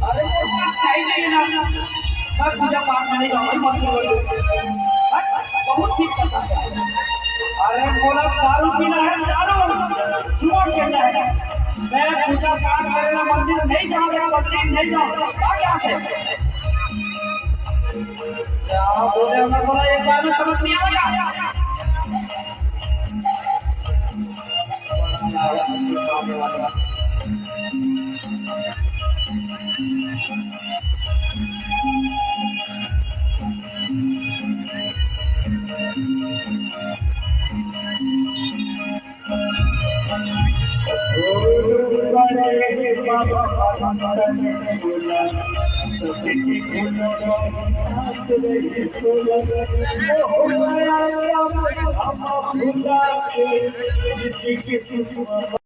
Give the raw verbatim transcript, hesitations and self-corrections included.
अरे, कोई बात है ही नहीं ना। मैं पूजा पाठ में नहीं जाऊँ, भाई, मत करो। हट, बहुत ठीक करता है। अरे, बोला दारू पीना है, दारू, जुआ खेलना है। मैं पूजा पाठ करे ला मंदिर नहीं जाऊँ, मंदिर नहीं जाऊँ। भाग यहाँ से। क्या बोले, मैं बोला, ये दारू समझ नहीं आएगा।